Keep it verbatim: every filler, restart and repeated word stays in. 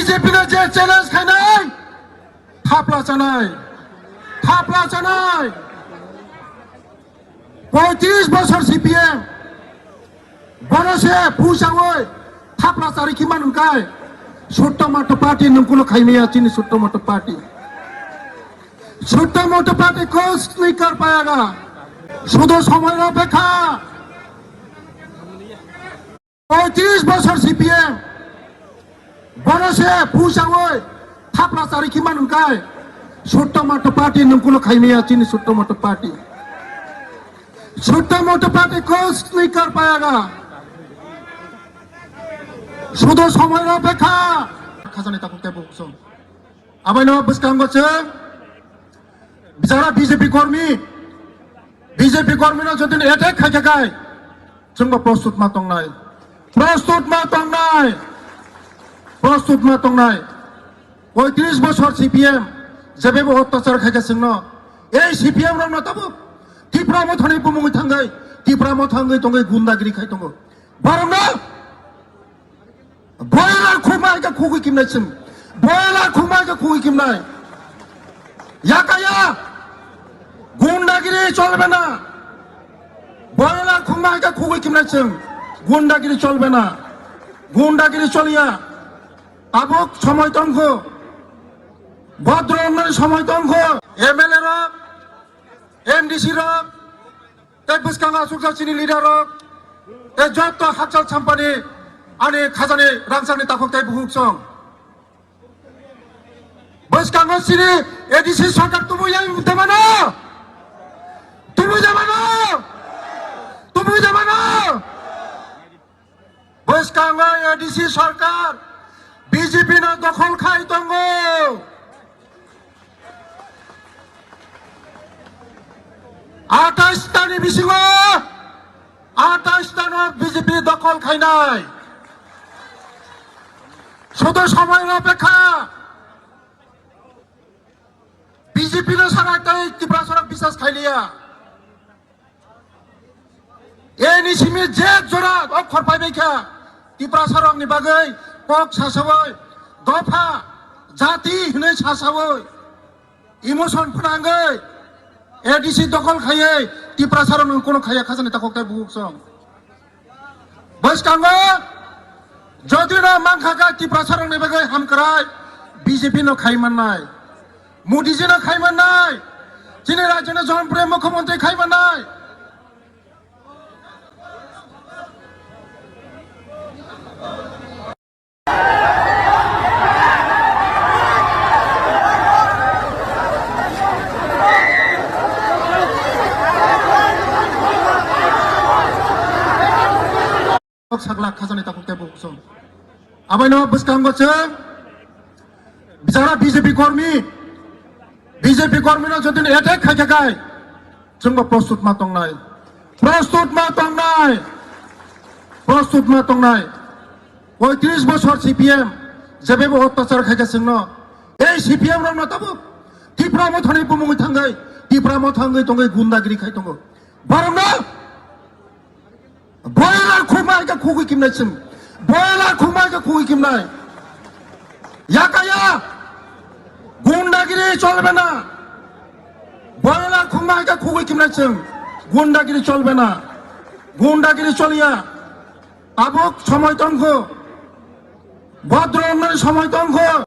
B J P no je challenge khainai, thapla chanai, thapla chanai. Poitris bosor C P M, bono se pusawi thapla chari khiman wngkai. Sutto matto party nungkulo khaimaya chini sutto matto party. Sutto matto party kosni kar payaga. Sudo somoy no bekha. Poitris bosor C P M, bono se pusawi thapla chari khiman wngkai. Sutto matto party nungkulo khaimaya chini sutto matto party. Sutto matto party kosni kar payaga. Sudo somoy no bekha. Khajani takhuk tei bukhuk song. Abaino bwskango chwng bijara B J P kormi, B J P kormino jodi attack khaikha khai, chwngbo prostut ma tongnai, prostut ma tongnai, prostut ma tongnai. Poitris bosor C P M jebebo ottachar khaikha chwngno, ei C P M rokno tabuk Tipra Mothani bumungwi thangwi, Tipra Mothangwi tongwi gundagiri khai tongo. Borokno Boiler khukma hai khe khugwi kimnai chwng. Boiler khukma hai khe khugwi kimnai. Yakaya. Gundagiri cholbe na. Boiler khukma hai khe khugwi kimnai chwng. Gundagiri cholbe na. Gundagiri choliya. Tabuk somoi tongkho. Bodro wngnani somoi tongkho. M L A rok, M D C rok, tei bwskango aswkjak chini leader rok, tei joto hakchal champani ani khajani rangchakni takhuk tei bukhuk song. Bwskango chini A D C sarkar tubui yang de mano? Tubui de mano? Tubui de mano? Bwskango A D C sarkar B J P no dokhol khai tongo. Atais tani bisingo atais tano B J P dokhol khainai. Sudo somoy no bekha. B J P no sana tei Tiprasa rok bisas khailiya. Eni simi je jora okhor paibai kha, Tiprasa rokni bagwi kok sasawi, dopha, jati hinwi sasawi, emotion phnangwi, A D C dokhol khaiwi, Tiprasa rokno kono khaiya khajani takhuk tei bukhuk song. Bwskango jodi no mankha kha Tiprasa rokni bagwi hamkrai B J P no khai mannai, Modi ji no khai mannai, chini rajyo ni Jonpriya Mukhyamantri khai mannai. Kok sakla khajani takhuk tei bukhuk song. Abaino bwskango chwng bijara B J P kormi, B J P kormino jodi attack khaikha khai, chwngbo prostut ma tongnai, prostut ma tongnai, prostut ma tongnai. Poitris bosor C P M jebebo ottachar khaikha chwngno, ei C P M rokno tabuk Tipra Mothani bumungwi thangwi, Tipra Mothangwi tongwi gundagiri khai tongo. Borokno Boiler khukma hai khe khugwi kimnai chwng. Boiler khukma hai khe khugwi kimnai. Yakaya. Gundagiri cholbe na. Boiler khukma hai khe khugwi kimnai chwng. Gundagiri cholbe na. Gundagiri choliya. Tabuk somoi tongkho. Bodro wngnani somoi tongkho.